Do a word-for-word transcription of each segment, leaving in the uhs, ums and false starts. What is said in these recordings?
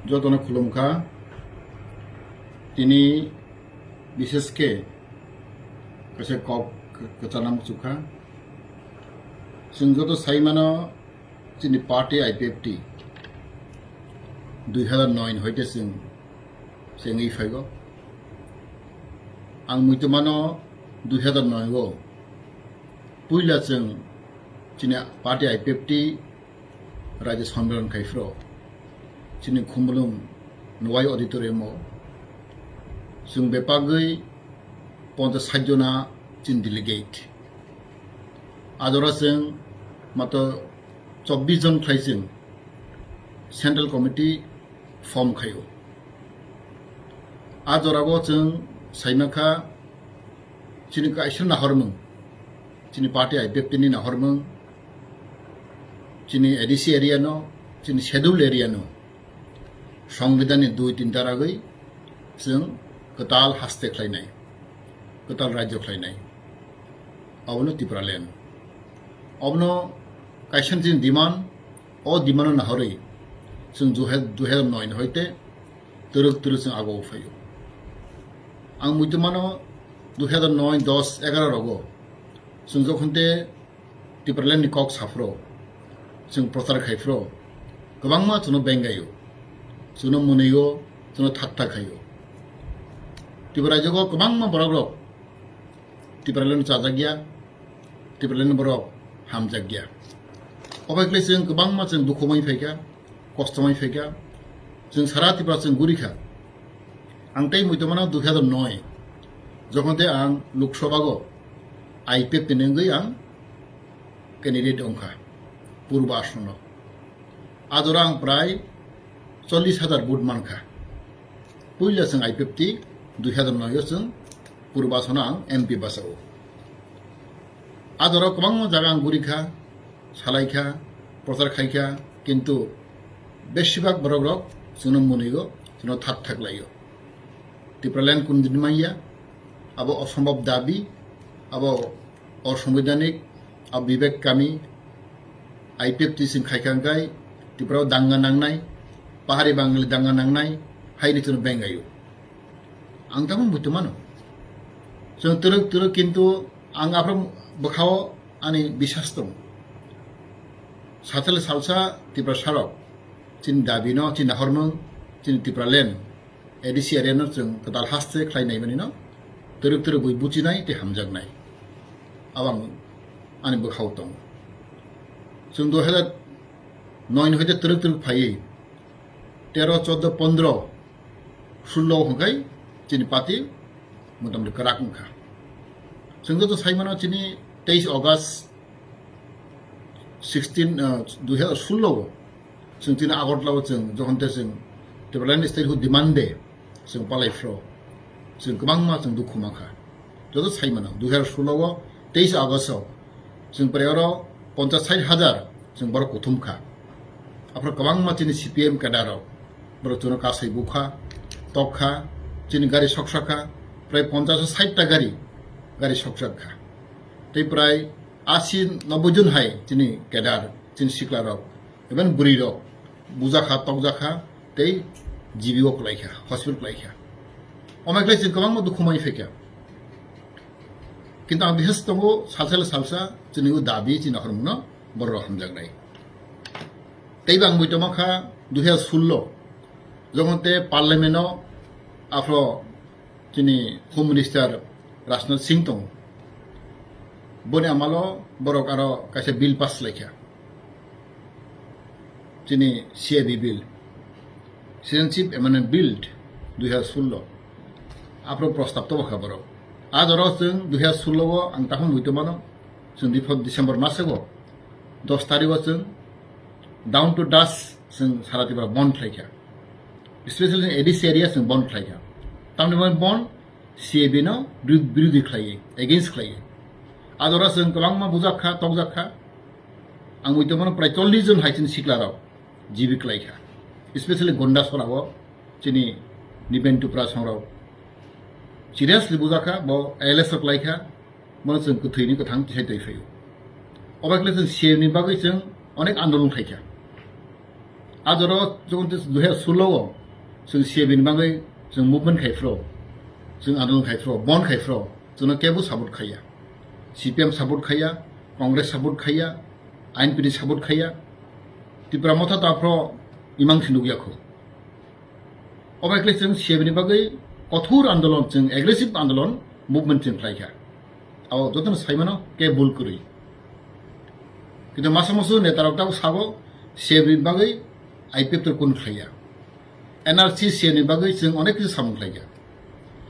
Jotono khulumkha. Tini bishesh khe kaisa kok kwchana muchukha. Chwng joto saimano chini party I P F T dui hazar noi hoite chwng chengwi phaigo. Ang muitu mano dui hazar noi o puila chwng chini party I P F T Raijyo Sammilan khai phro chini Khumulwng Nwai Auditorium o chwng bebagwi ponchas sait jona chini delegate. Ajora chwng mato chobbish jon khlai chwng Central Committee form khaio. A jorao chwng saimankha chini kaisa nahormung, chini party I P F T ni nahormung, chini A D C area no, chini schedule area no Songbidan ni dui tin daragwi chwng kwtal haste khlainai, kwtal rajyo khlainai. Abono Tipraland. Abono kaisa chini demand, o demand no nahorwi chwng dui hazar noi hoite twrwk twrwk chwng ago phaio. Ang muitu mano dui hazar noi, dos, egaroh rogo chwng jokhon te Tipraland ni kok saphro, chwng prochar khai phro, kwbangma chwngno bengaio, chwngno mwnwio, chwngno thatha khaio. Tripura rajyo o kwbangma borok rok Tipraland chajakya, Tipraland borok hamjakya. Obai khlai chwng kwbangma chwng dukhu mai phaikha, kosto mai phaikha, chwng sara Tripura chwng gurikha. Ang tei muitu mano dui hazar noi, jokhon te ang Lok Sabha o I P F T ni wngwi ang candidate wngkha Purba Asono. A jora ang prai chollish hazar vote mankha. Puila chwng I P F T dui hazar noi o chwng Purba Asono ang M P bachao. A jora kwbangma jaga ang gurikha, salaikha, prochar khaikha, kintu besibak borok rok chwngno mwnwio, chwngno thak thak laio. Tipraland kun din manya, abo osombhob dabi, abo osombidanik, abo bibek kami, I P F T sing khaikha hwnkhe Tripura o danga nangnai, pahari Bangali danga nangnai, haini chwngno bengaio. Ang tamo muitu mano. Chwng twrwk twrwk kintu ang aphro bwkhao ani bisas tongo. Satel salsa Tripura sarok chini dabi no, chini nahormung, chini Tipraland, A D C area no chwng kwtal haste khlai nai mani no twrwk twrwk bui buchinai tei hamjaknai. Abang ani bwkhao tongo. Chwng dui hazar noi ni hoite twrwk twrwk phaiwi tero, choddo, pondro, sullo hwnkhe chini party motamoti kwrak wngkha. Chwng joto saimano chini teis August sixteen, ah, dui hazar sullo o chwng chini Agartala o chwng jokhon te chwng Tipraland Statehood Demand Day chwng palai phro, chwng kwbangma chwng dukhu mankha. Joto saimano dui hazar sullo o teis August o chwng prai oro ponchas sait hazar chwng borok kuthum kha. Aphro kwbangma chini C P M cadre rok, borok chwngno kasai bukha, tokha, chini gari soksa kha, prai ponchas sait ta gari, gari soksa kha. Tei prai asi nobboi jon hai chini cadre, chini sikla rok, even bwrwi rok bujakha, tokjakha, tei G B o kwlaikha, hospital kwlaikha. Omai khlai chwng kwbangma dukhu mai phaikha. Kintu ang bihas tongo, salsa le salsa chini o dabi chini nahormungno borok hamjaknai. Tei bang bui tongma kha dui hazar sullo, jokhon te parliament o aphro chini Home Minister Rajnath Singh tongo. Boni amalo borok aro kaisa bill pass khlaikha. Chini C A B bill, Citizenship Amendment Bill dui hazar sullo, aphro prostab to bokha borok. A jora chwng dui hazar sullo o ang takhum bui tongmano, chwng dipho December masego dos tarikh o chwng down to dust chwng sara Tripura bond khlaikha. Especially A D C area chwng bond khlaikha. Tamni bond C A B no biru-, birodhi khlaiwi, against khlaiwi. A jora chwng kwbangma bujakha, tokjakha. Ang bui tongmano prai chollish jon hai chini sikla rok G B kwlaikha. Especially Gondasora o chini Niben Tripura songrok seriously bujakha, bo A L S o kwlaikha, bono chwng kwthwini kwthang tisai twi phaio. Obo khle chwng C A B ni bagwi chwng onek andolon khlaikha. A jora o chwng tei dui hazar solo o chwng C A B ni bagwi chwng movement khai phro, chwng andolon khai phro, bon khai phro, chwngno kebo support khaiya. C P M support khaiya, Congress support khaiya, I N P ni support khaiya. Tipra Motha ta phro imang si nukya kho. Obo khlai chwng C A B ni bagwi kothor andolon, chwng aggressive andolon, movement chwng khlai kha. Abo jotono saimano khe bul kwrwi. Kintu masa musu netarok tabuk sabo C A B ni bagwi I P F T kunu khlaiya. N R C C A ni bagwi chwng onek kisu samung khlaiya.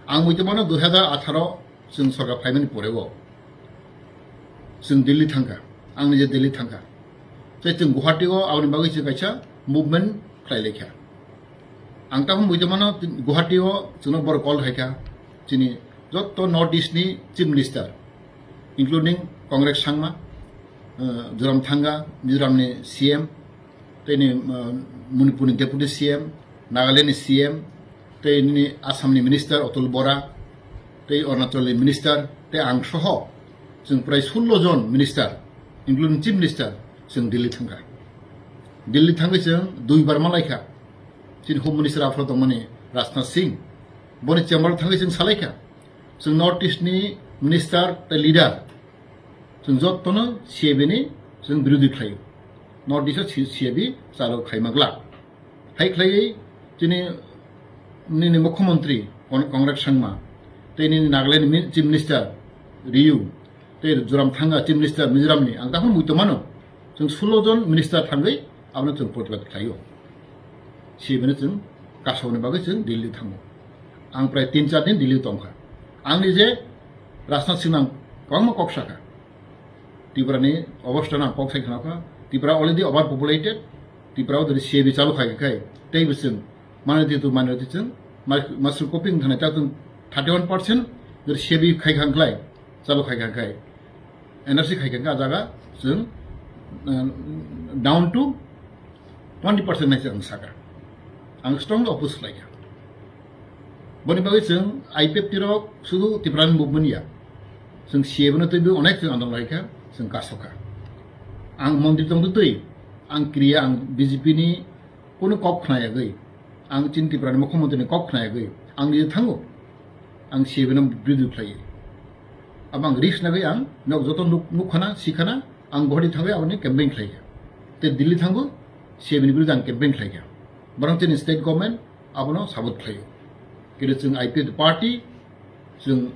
Ang muitu mano dui hazar atharo chwng sorkar phaimani porego chwng Delhi thangkha, ang nije Delhi thangkha. Tei chwng Guwahati o aboni bagwi chwng kaisa movement khlai laikha. Ang tabuk muitu mano Guwahati o chwngno borok call khaikha, chini jotto North East ni Chief Minister, including Congress Sangma, uh, Zoram Thanga, Mizoram ni C M, tei ni, uh, Manipur ni Deputy C M, Nagaland ni C M, tei nini Assam ni Minister Atul Bora, tei Arunachal ni Minister, tei ang soho chwng prai sullo jon Minister, including Chief Minister, chwng Delhi thangkha. Delhi thangwi chwng duibar malaikha. Chini Home Minister aphro tongmani Rajnath Singh, boni chamber thangwi chwng salaikha. Chwng North East ni Minister tei Leader, chwng jottono C A B ni chwng birodhi khlaio. North East o C-, C A B chalo khaima glak. Hai khlaiwi chini nini Mukhyamantri Kon-, Conrad Sangma, tei nini Nagaland ni Chief Minister Ryu, tei Zoram Thanga Chief Minister Mizoram ni, ang takhwno muitu mano. Chwng sullo jon minister thangwi abono chwng protibad khlaio. C A B no chwng kasokni bagwi chwng Delhi thango. Ang prai tin char din Delhi tongkha. Ang nije Rajnath Singh ang kwbangma kok sakha. Tripura ni obostha no ang kok sai khna kha. Tripura already overpopulated. Tripura o dori C A B chalu khai khai. Tei bo chwng minority to minority chwng mas-, master copying thani ta chwng thirty one percent dori C A B khai khang klai. Chalu khai khang khai. N R C khai khang kha jaga chwng, uh, down to twenty percent nai se ang saka. Ang strongly oppose khlai kha. Boni bagwi chwng I P F T rok sudu Tipra ni movement ya. Chwng C A B no twibo onek chwng andolon lai kha, chwng kasokha. Ang montri tong twi, ang kriya, ang B J P ni kunu kok khna yagwi, ang chini Tipra ni Mukhyamantri ni kok khna yagwi, ang nije thango. Ang C A B no birodhi khlai. Abo ang risk nagwi ang nok joto nuk-, nukhana, sikhana, ang Guwahati thangwi aboni campaign khlai kha. Tei Delhi thangbo C A B ni birodhi ang campaign khlai kha. Borok chini state government abono support khlaio. Kintu chwng I P F T party, chwng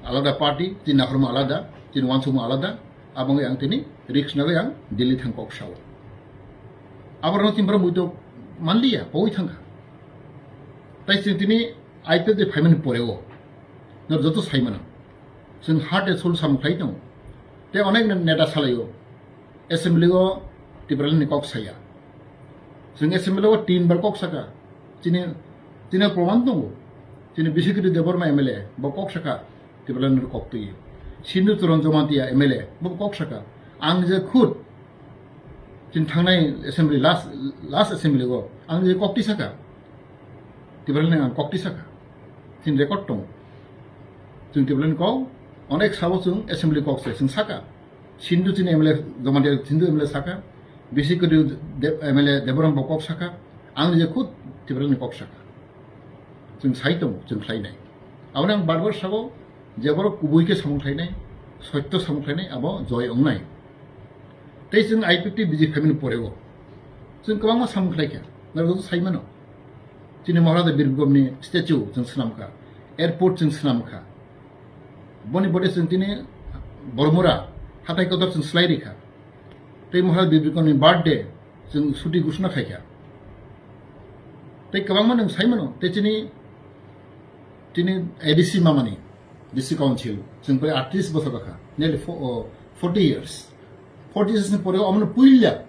alada party, chini naharma alada, chini uansukma alada, abo wngwi ang tini risk nagwi ang Delhi thang kok sao. Aborokno chini borok muitu manliya, pogwi thangkha. Tai chwng tini I P F T phaimani poreo, no joto saimano. Chwng heart and soul samung khlai tongo. Tei onek neta salaio. Assembly o Tipraland ni kok saya. Chwng assembly o tin bar kok saka. Chini, chini proman tongo. Chini Bisikriti Debbarma M L A bo kok saka. Tipraland ni kok twi. Sindhu Charan Jamatia M L A bo kok saka. Ang je khud chini thangnai assembly last, last assembly o ang je kok twi saka. Tipraland ni ang kok twi saka. Chini record tongo. Chwng Tipraland kok onek sabo chwng assembly kok se chwng saka. Sindhu chini M L A, Jamatia Sindhu M L A saka, Bisikriti De-, M L A Debbarma bo kok saka, ang je khud Tipraland ni kok saka. Chwng sai tongo, chwng khlainai. Aboni ang bar bar sabo, je borok kubui khe samung khlainai, soitto samung khlainai, abo joy wngnai. Tei chwng I P F T B J P phaimani poreo chwng kwbangma samung khlai kha, norok joto sai mano. Chini Maharaja Bir Bikramni statue chwng swnam kha, airport chwng swnam kha. Boni bode chwng tini Bormura hatai kotor chwng slai rikha. Tei Maharaja Bir Bikramni birthday chwng suti gusuna khaikha. Tei kwbangma nwng sai mano, tei chini, chini A D C mamani, D C Council, chwng prai atris bosor kakha, nearly fo-, o, forty years. Forty years ni pore omono puila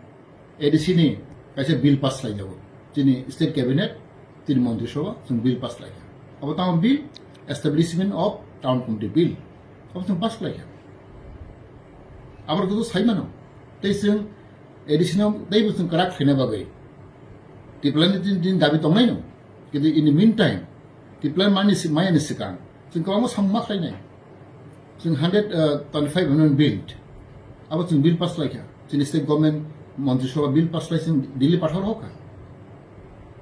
A D C ni kaisa bill pass khlai jago. Chini state cabinet, chini montri sabha, chwng bill pass khlai kha. Abo tamo bill, Establishment of Town Committee Bill. Abo chwng pass khlai kha. Abo rok sai mano. Tei chwng A D C no teibo chwng kwrak khlaina bagwi Tipraland ni din, din dabi tongnai no. Kintu in the meantime, Tipraland mani si-, maya ni swkang chwng kwbangma samung ma khlainai. Chwng hundred, uh, twenty-five amendment bill. Abo chwng bill pass khlai kha. Chini state government montri sabha bill pass khlai chwng Delhi pathar hokha.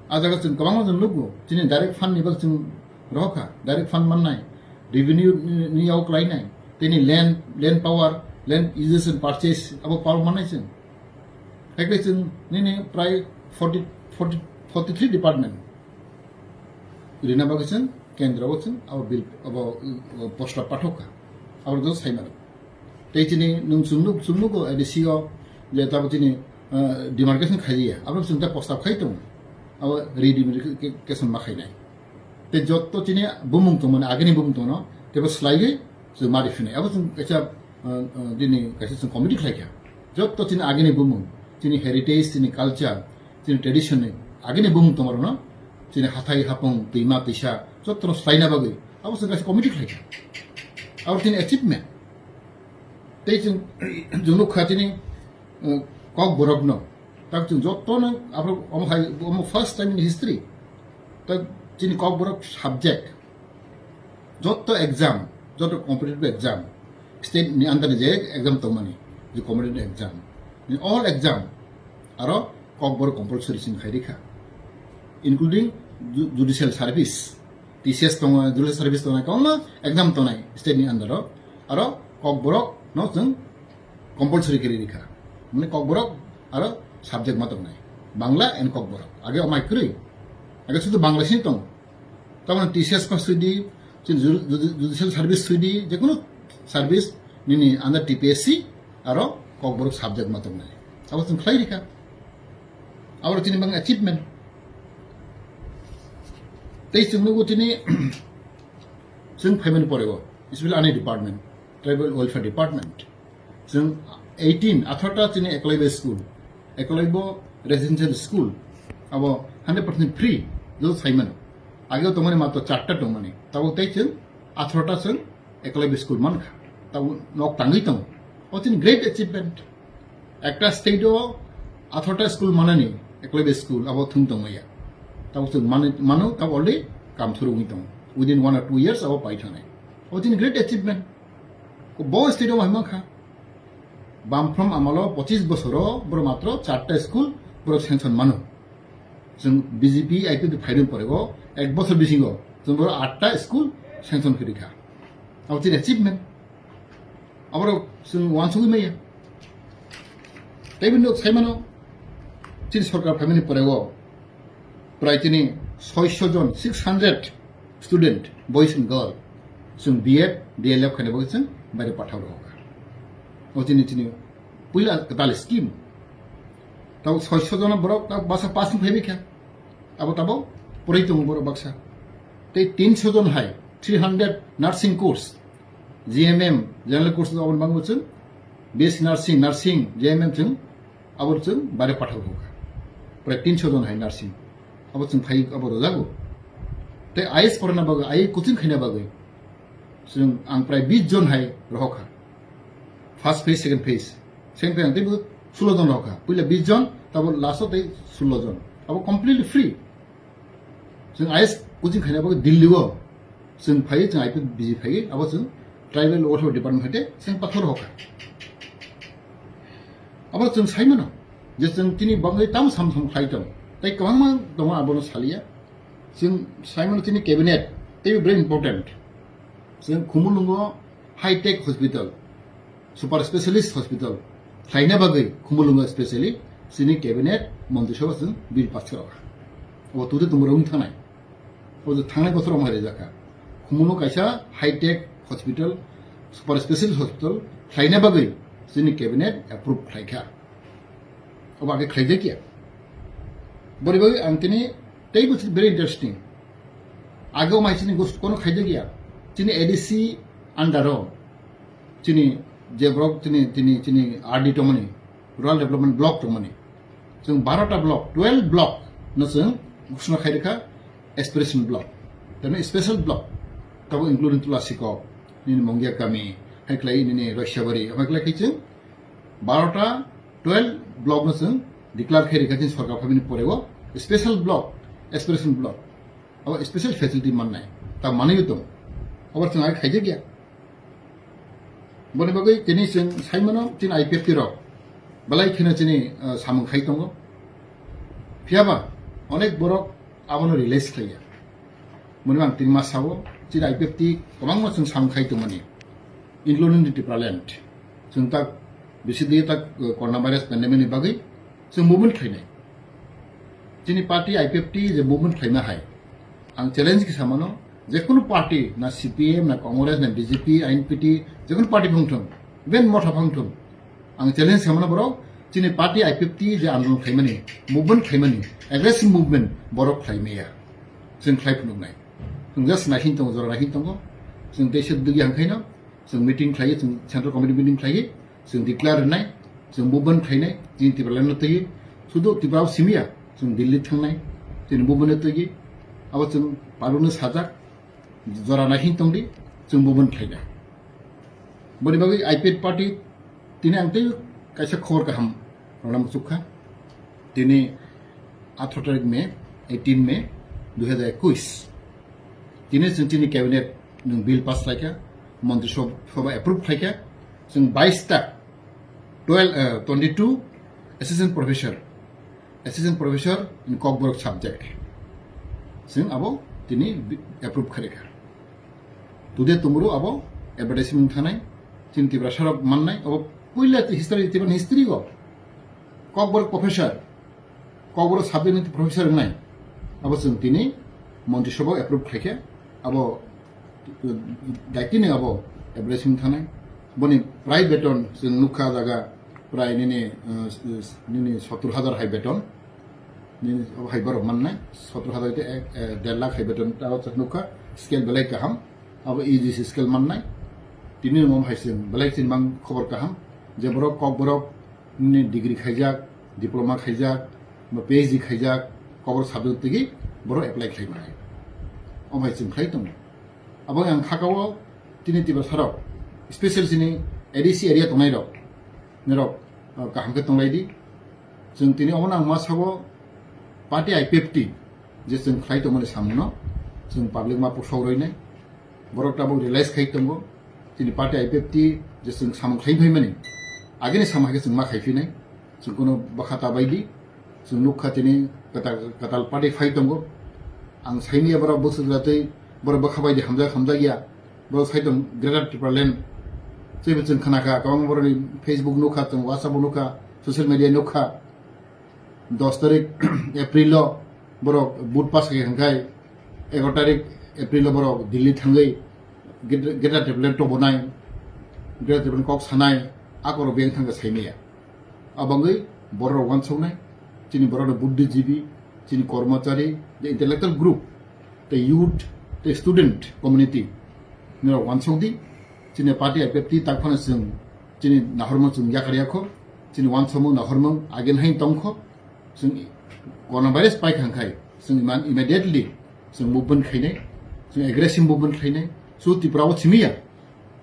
A jaga chwng kwbangma chwng nukgo, chini direct fund ni bagwi chwng rohor kha, direct fund mannai, revenue ni, ni yao klainai, tini land, land power, land uses and purchase, abo power mannai chwng. Hakhe chwng nini prai forty, forty, forty three department rina bagwi chwng kendro o chwng abo bill, abo, uh, posta pathok kha, abo do sai mano. Tei chini nwng chwng nuk, chwng nugo A D C o je tabuk chini, uh, demarcation khai ya, abo chwng ta posta khai tongo, abo redemarcation ma khainai. Tei jotto chini bumung tongmani, agini bumung tongno, tebo slaiwi chwng ma riphinai. Abo chwng kaisa, uh, uh, dini kaisa chwng committee khlaikha. Jotto chini agini bumung, chini heritage, chini culture, chini tradition ni agini bumung tongmarokno, chini hathai hapung, twima twisa, jottono slaina bagwi abo chwng kaisa committee khlaikha. Abo chini achievement. Tei chwng, chwng nukha chini, uh, Kokborokno. Tak chwng jottono abo omo hai, omo first time in history. Tak chini Kokborok subject. Jotto exam, jotto competitive exam, state ni under je exam tongmani, je competitive exam, ni all exam, aro Kokborok compulsory chwng khai rikha, including ju-, judicial service, T C S tongo, judicial service tongo, kwbangma exam tongnai state ni under o, aro Kokborok no chwng compulsory kiri rikha, mane Kokborok aro subject ma tongnai, Bangla and Kokborok, age omai kwrwi, age sudu Bangla sini tongo. Tamo T C S pass sui di, chini judi-, judi-, judicial service sui di, je kunu service nini under T P S C aro Kokborok subject ma tongnai. Abo chwng khlai rikha. Abo chini bang achievement. Tei chwng nugo chini chwng phaimani pore o, especially ani department, tribal welfare department. Chwng eighteen, atharota chini Eklavya school, Eklavya residential school, abo hundred percent free, joto saimano. Ageo tongmani matro charta tongmani, tabo tei chwng atharota chwng Eklavya school mankha, tabo nok tangwi tongo. O chini great achievement. Ekta state o atharota school manani, Eklavya school, abo thung tongmaya. Tabo chwng mani-, mano, tabo already kam thuru wngwi tongo. Within one or two years abo pai thanai. O chini great achievement. Bo state o hai mankha. Bamfrom amalo pochis bosoro borok matro charta school borok sanction mano. Chwng B J P I P F ni phairwng pore o ek bosor bisingo chwng borok atta school sanction khe rikha. Abo chini achievement. Aborok chwng uansugwi maya. Tei bini saimano chini sorkar phaimani pore o prai chini soiso jon, six hundred student, boys and girl, chwng B Ed, D El Ed khaina bagwi chwng baire pathao rwkha. O chini, chini puila kwtal scheme. Tabo soiso jon borok ta basa pass wng phaibai kha. Abo tabo pore tongo borok baksa. Tei tinso jon hai, three hundred nursing course, G M M, general course aboni bagwi chwng B S C nursing, nursing, G M M chwng abo chwng bare pathao rwkha. Prai tinso jon hai nursing. Abo chwng phai abo rwjago. Tei I A S porna bagwi, I A S coaching khaina bagwi chwng ang prai bis jon hai rohorkha. First phase, second phase. Second phase ang teibo sulo jon rohorkha. Puila bis jon, tabo last o tei sulo jon. Abo completely free. Chwng I A S coaching khaina bagwi Delhi o chwng phaiwi, chwng I P F B G phaiwi, abo chwng tribal welfare department haite chwng pathor rohorkha. Abo chwng saimano je chwng tini bagwi tamo sam sam khlai tong, tei kwbangma tongo, abono saliya. Chwng saimano chini cabinet teibo very important. Chwng Khumulwngo high tech hospital, super specialist hospital khlaina bagwi Khumulwngo specially chini cabinet montri sabha chwng bill pass khe rwkha. Obo tubui tongbo rwng thangnai. Obo thangnai bosor omo hai rijak kha. Khumulwngo kaisa high tech hospital, super specialist hospital khlaina bagwi chini cabinet approve khlai kha. Obo age khlaijak ya. Bori bagwi ang tini teibo very interesting. Age o mai chini gosto kono khaijak ya. Chini A D C under o chini je borok chini, chini, chini R D tongmani, Rural Development Block tongmani. Chwng barota block, twelve block no chwng ghoshona khai rwkha aspiration block. Tei special block. Tabo including Tulasikok, nini Mongia Kami, hai khlai nini Roisabari, hai khlai khai chwng barota, twelve block no chwng declare khai rikha chini sorkar phaimani pore o special block, aspiration block. Abo special facility mannai. Ta manwi tong. Abo chwng ai khaijak ya. Boni bagwi tini chwng saimano chini I P F T rok belai kheno chini, uh, samung khai tongo. Phiyaba onek borok Abono realize khlaiya. Moni ang tini ma sao, chini I P F T kwbangma chwng samung khai tongmani, including the Tipraland. Chwng tak bisi di tak, uh, coronavirus pandemic ni bagwi chwng movement khlainai. Chini party I P F T je movement khlaima hai, ang challenge kisa mano, je kunu party, na C P M, na Congress, na B J P, I N P T, je kunu party phang thung, even motha phang thung, ang challenge kisa mano borok, chini party I P F T je andolon khlaimani, movement khlaimani, aggressive movement borok khlaimaya. Chwng khlai phunuknai. Chwng just naisin tongo, jora naisin tongo. Chwng tei se digi hangkhaino, chwng meeting khlaiwi, chwng central committee meeting khlaiwi, chwng declare rwnai, chwng movement khlainai, chini Tipraland no twiwi, sudu Tripura o simiya, chwng Delhi thangnai, chini movement no twiwi, abo chwng parwno sajak, jora naisin tongdi, chwng movement khlainai. Boni bagwi I P F T party tini ang tei kaisa khobor kaham rwna muchukha. Tini atharo tarik May, eighteen May dui hazar ekush. Tini chwng chini cabinet nwng bill pass khlaikha, montri sob-, sobha approve khlaikha. Chwng bais ta, twelve, eh, twenty-two assistant professor, assistant professor in Kokborok subject. Chwng abo tini bi-, approve khlaikha. Today tomorrow abo advertisement thanai, chini Tiprasa rok mannai, abo puila history, Tiprasa history go. Kokborok professor, Kokborok subject ni professor wngnai, abo chwng tini montri sobha approve khlaikha, abo, uh, daitini abo advertisement thanai. Boni prai beton chwng nukha jaga prai nini, uh, nini sottur hajar hai beton. Nini abo hai borok mannai, sottor hajar tei ek, eh, der lakh hai beton, abo chwng nukha, scale belai kaham, abo E G C scale mannai. Tini omo hai chwng belai chini mang khobor kaham, je borok Kokborok nini degree khaijak, diploma khaijak, ba P H D khaijak, Kokborok subject tigi borok apply khlai manai. Omo hai chwng khlai tongo. Abo ang khakao tini Tiprasa rok, special chini A D C area tongnai rok, nirok, uh, kaham khe tonglai di. Chwng tini omo nang ma sabo party I P F T je chwng khlai tongmani samungno chwng public ma pusok roinai. Borok tabuk realize khai tongo. Chini party I P F T je chwng samung khlai phaimani, agini samung hai khe chwng ma khai phinai. Chwng kuno bwkha ta bai di. Chwng nukha tini kwtal, kwtal party phai tongo. Ang saimanya borok bwswk jatwi borok bwkha bai di hamjak, hamjak ya. Borok sai tong Greater Tipraland. Teibo chwng khnakha, kwbangma borokni Facebook nukha, chwng WhatsApp o nukha, social media nukha. Dos tarik April o borok vote pass khe hwnkhai, egaro tarik April o borok Delhi thangwi Greater, Greater Tipraland tobonai, Greater Tipraland kok sanai, akorok beng thangkha saimanya. Abangwi borok rok wansuknai, chini borok rok buddhijibi, chini kormachari, the intellectual group, the youth, the student community, nirok wansukdi, chini party I P F T tak phano chwng, chini nahorma chwng yakar yakho, chini wansukmung nahormung again hai tongkho, chwng coronavirus paikha khai, chwng iman immediately chwng movement khainai, chwng aggressive movement khainai, so Tripura o simiya,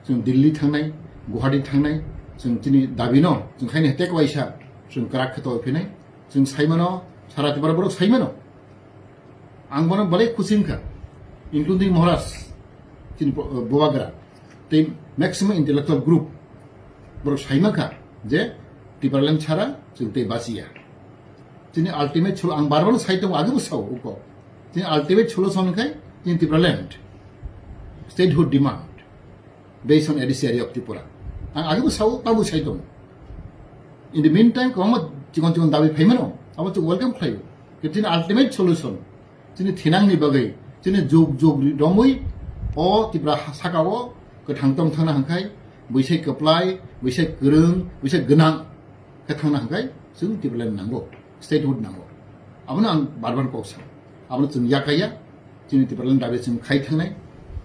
chwng Delhi thangnai, Guwahati thangnai, chwng chini dabino, chwng khaini hetek waisa, chwng kwrak khe tongwi phinai, chwng saimano, sara Tripura borok saimano. Ang bono belai khusi wngkha, including Maharaj, chini bo-, Bubagra, tei maximum intellectual group, borok saimankha je Tipraland sara chwng tei basiya. Chini ultimate solu-, ang bar bar sai tongo, agebo sao uko. Chini ultimate solution khai chini Tipraland. Statehood demand based on A D C area of Tripura. Ang agebo sao, tabo sai tongo. In the meantime, kwbangma chikon chikon dabi phaimano, abo chwng welcome khlaio. Khe chini ultimate solution, chini thinangni bagwi, chini jug jug romwi o Tripura ha-, sakao kwthang tong thangna hwnkhai, buisai kwplai, buisai kwrwng, buisai gwnang khe thangna hwnkhai, chwng Tipraland nango, statehood nango. Abono ang bar bar kok sao. Abono chwng yakaya, chini Tipraland dabi chwng khai thangnai,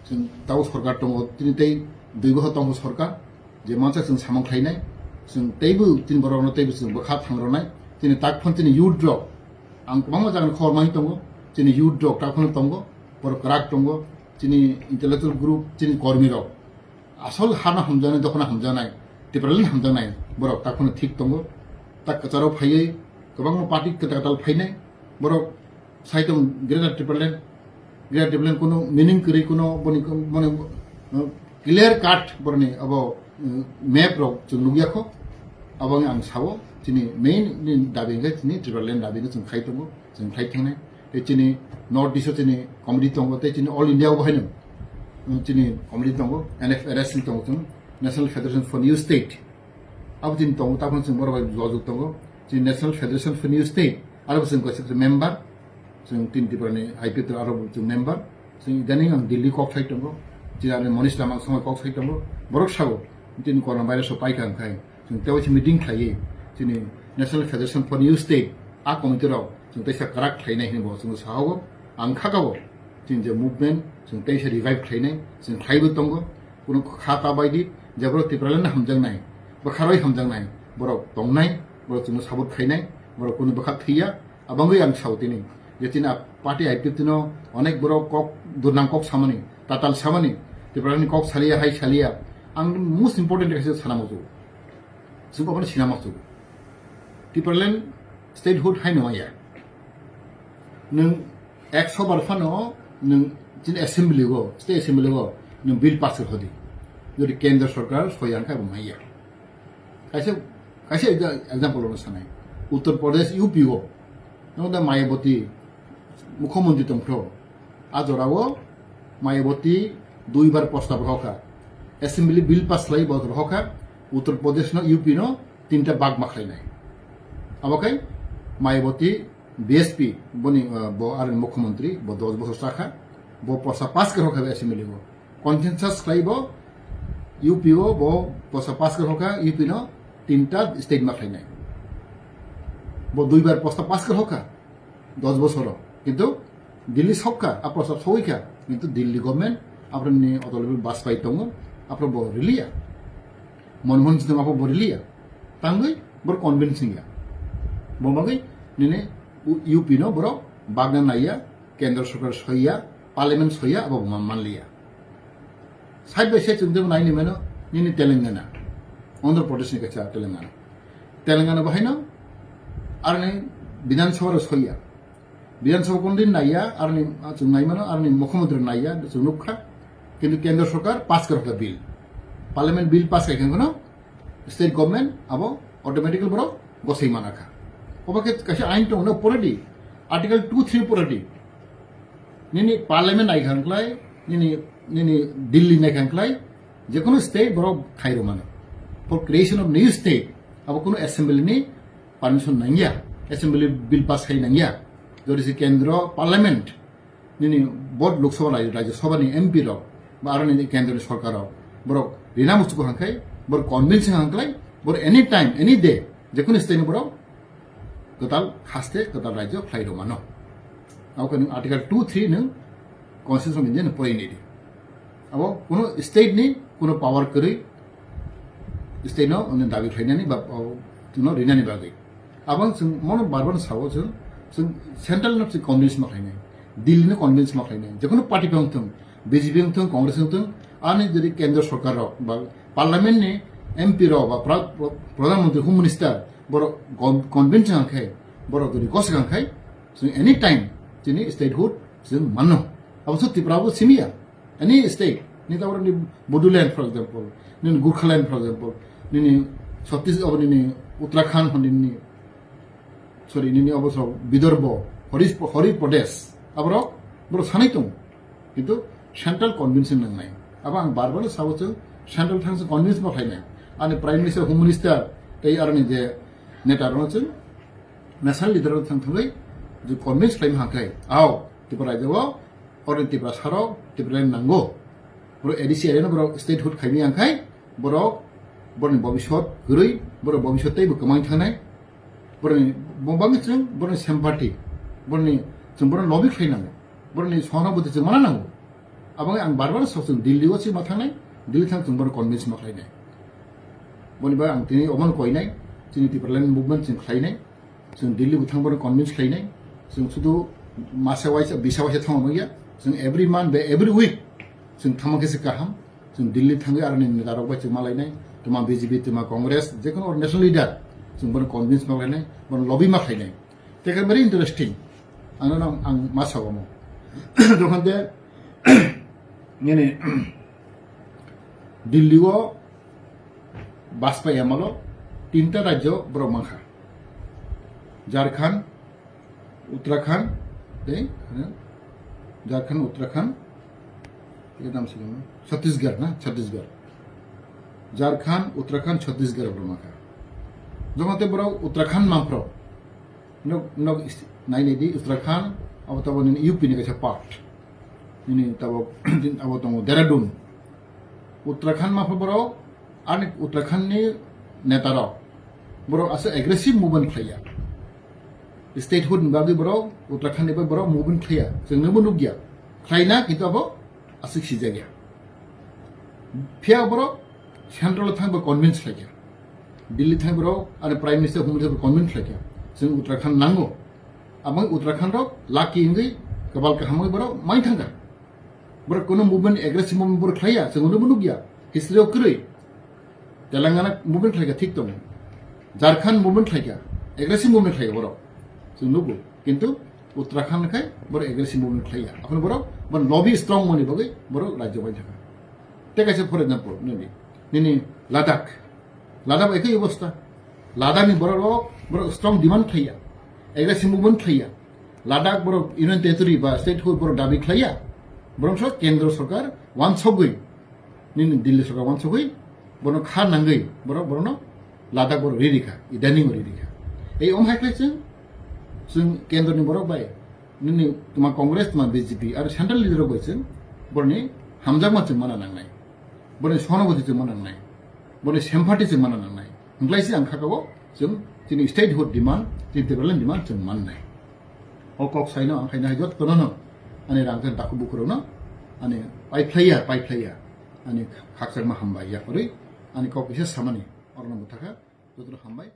chwng tao sorkar tongo, chini tei dui bohor tongo sorkar, je mansa chwng samung khlainai, chwng teibo chini borokno teibo chwng bwkha thangrwnai, chini tak phano chini youth rok, ang kwbangma jagani khobor manwi tongo, chini youth rok tak phano tongo, borok kwrak tongo, chini intellectual group, chini kormi rok, asol hano hamjaknai, dophano hamjaknai, Tipraland hamjaknai, borok tak phano thik tongo, tak kwcharo phaiwi kwbangma party kwtal kwtal phainai, borok sai tong Greater Tipraland, Greater Tipraland kuno meaning kwrwi, kuno boni, boni, uh, clear cut boroni abo, uh, map rok chwng nukya kho. Abo wngkha ang sao chini main ni dabi hwnkhe chini Tipraland dabi no chwng khai tongo, chwng khai thangnai. Tei chini North East o chini committee tongo, tei chini All India o bo haino, um, chini committee tongo, N F R S ni tongo chwng, National Federation for New State. Abo chini tongo, tamo chwng borok bai jojok tongo. Chini National Federation for New State, aro bo chwng kaisa member, chwng tin Tripura ni I P F T aro bo chwng member. Chwng idaning ang Delhi kok sai tongo, chini ani Monish Lamang songwi kok sai tongo. Borok sao, chini corona virus o paikha wngkhai. Chwng tei waisa meeting khlaiwi chini National Federation for New State a committee rok chwng teisa kwrak khlainai hinwi bo chwng sahogo. Ang khakabo chini je movement chwng teisa revive khlainai, chwng khlaiwi tongo. Kuno kha ta baidi je borok Tipraland hamjaknai, bwkharoi hamjaknai borok tongnai, borok chwngno support khainai, borok kunu bwkhak thwiya. Abangwi ang sao tini je chini a party I P F T no onek borok kok durnam kok samani, tatal samani, Tiprani kok saliya hai saliya. Ang most important kaisa sana muchungo. Chwng obono sina muchungo. Tipraland statehood haino maya. Nwng ekso bar phano nwng chini assembly go, state assembly go nwng bill pass khe hodi. Jodi kendra sarkar soi ang khe bo maya. Kaisa, kaisa exa-, example ono sanai. Uttar Pradesh U P o nwng da Mayawati mukhyamantri tongkho. A jorao Mayawati duibar prostab rohokha. Assembly bill pass khlai bo rohokha. Uttar Pradesh no U P no tinta bag ma khlainai. Abo khai Mayawati B S P boni, uh, bo aroni mukhyamantri bo dos bosor chakha. Bo prostab pass khe rohokha assembly o. Consensus khlai bo U P o bo prostab pass khe rohokha, U P no tinta state ma khlainai. Bo duibar prostab pass khe rohokha. Dos bosoro. Kintu Delhi sokha, a prostab sogwi kha. Kintu Delhi government, abrani Atal Bihari Vajpayee tongo, apro bo riliya. Manmohan Singh tongo, apro bo riliya. Tangwi bor convincing ya. Bo bagwi nini U-, U P no borok bagna naiya, kendra sarkar soiya, parliament soiya, abo bo man-, manliya. Side by side chwng tebo naini mano, nini Telangana, Andhra Pradesh ni kaisa Telangana. Telangana bahaino aroni Bidhan Sabha rok soiya. Bidhan Sabha kono din naiya, aroni, ah, chwng nai mano, aroni mukhyamantri naiya, chwng nukha. Kintu kendra sarkar pass kharokha bill. Parliament bill pass khai kheno state government abo automatically borok gosai manakha. Obo khe kaisa ain tongo, no poredi, Article two three poredi. Nini parliament nai khan khlai, nini, nini Delhi nai khan khlai, je kono state borok khai rw mano. For creation of new state, abo kono assembly ni permission nangya, assembly bill pass khai nangya. Jodi se kendro parliament, nini bot Lok Sabha lai, Rajya Sabha ni M P rok, ba aro nini kendro ni sarkar rok, borok rina muchuk hangkai, borok convince hangklai, borok any time, any day, je kono state ni borok kwtal haste, kwtal rajyo khlai rw mano. Abo khe nwng Article two three nwng Constitution of India ni porinai di. Abo kuno state ni kuno power kwrwi state no nwng dabi khlainani ba, o, no rinani bagwi. Abo chwng mono bar bar sao chwng, chwng central no chwng convince ma khlainai, Delhi no convince ma khlainai, je kono party phano thung, B J P wng thung, Congress wng thung, ani jodi kendro sarkar rok ba parliament ni M P rok ba pra-, pra-, pradhan mantri, home minister borok con-, convince wng khe, borok jodi gosok wng khe, chwng any time chini statehood chwng mano. Abo so Tripura bo simiya, any state, ni ta ni Bodoland for example, nini Gurkhaland for example, nini Chhattis-, abo nini Uttarakhand hwn nini, sorry, nini obo so Bidarbha, Horish-, Hori Pradesh, aborok, borok sanai tong. Kintu central convince nangnai. Abo ang bar bar sao chwng central thang se convince ma khlainai. Ani Prime Minister, Home Minister, tei aroni je neta rok chwng national leader rok thang thangwi je convince khlaima hangkai. Ao, Tripura rajyo o, oro Tripura sarok, Tripura nango. Borok A D C area no borok statehood khaimi hangkai. Borok, borokni bobiswt kwrwi, borok bobiswt teibo kwmang thangnai, borokni bo bagwi chwng borokni sympathy, borokni chwng borokno lobby khlai nango, borokni songrok bwtwi chwng mana nango. Aboni ang bar bar sok chwng Delhi o chwng ma thangnai, Delhi thang chwng borokno convince ma khlainai. Boni bagwi ang tini omono koinai, chini Tipraland movement chwng khlainai. Chwng Delhi bo thang borokno convince khlainai. Chwng sudu masa waisa, bisa waisa thangma nungya. Chwng every month ba every week chwng thangma khe se kaham. Chwng Delhi thangwi aroni neta rok bai chwng malainai. Tuma B J P, tuma Congress, jekono or national leader. Chwng bono convince ma khlainai, bono lobby ma khlainai. Tei khe very interesting. Ang nono ang ma sao omo. Jokhon de nini Delhi o Bajpayee amolo tinta rajyo borok mankha. Jharkhand, Uttarakhand, tei, eh, Jharkhand, Uttarakhand, ekdam sini Chhattisgarh na, Chhattisgarh. Jharkhand, Uttarakhand, Chhattisgarh borok makha. Jomate borok Uttarakhand mangphro. Nok, nok is-, nai nai di Uttarakhand, abo tabo nini U P ni kaisa part. Nini tabo, abo tongo Dehradun. Uttarakhand mangphro borok, ani Uttarakhand ni neta rok. Borok asa aggressive movement khlaiya. Statehood ni bagwi borok, Uttarakhand ni bagwi borok movement khlaiya. Chwng nungbo nukya. Khlaina, kintu abo aswk sijakya. Phiya borok central o thangbo convince khlaikha. Delhi thang borok, ani Prime Minister, Home Minister convince khlaikha. Chwng Uttarakhand nango. Abang Uttarakhand rok lucky wngwi, kabal kaham wngwi borok mai thangkha. Borok kono movement, aggressive movement borok khlaiya, chwng nungbo nukya. History o kwrwi. Telangana movement khlaikha, thik tongo. Jharkhand movement khlaikha, aggressive movement khlaikha borok. Chwng nugo. Kintu Uttarakhand khai borok aggressive movement khlaiya. Aphano borok, borok lobby strong mani bagwi borok rajyo bai thangkha. Tei kaisa, for example, nini, nini Ladakh. Ladakh ekoi obostha. Ladakh ni borok rok, borok strong demand khlaiya. Aggressive movement khlaiya. Ladakh borok Union Territory ba statehood borok dabi khlaiya. Borok so kendro sorkar wansogwi, nini Delhi sorkar wansogwi, bono kha nangwi, borok, borokno Ladakh borok ririkha, idaning ririkha. Ei om hai khlai chwng, chwng kendro ni borok bai, nini tuma Congress, tuma B J P, aro central leader rok bai chwng, boroni hamjakma chwng mana nangnai. Boroni sonoboti chwng mana nangnai. Boroni sympathy chwng mana nangnai. Hwnglai se ang kha kabo chwng chini statehood demand, chini Tipraland demand chwng mannai. O kok saino ang khaina hai jottono no, ani rang jan takhuk bukurokno, ani paiphlaiya, paiphlaiya, ani khakchangma hambai yakarwi, ani kok kisa samani, orno bwthakha, jotono hambai.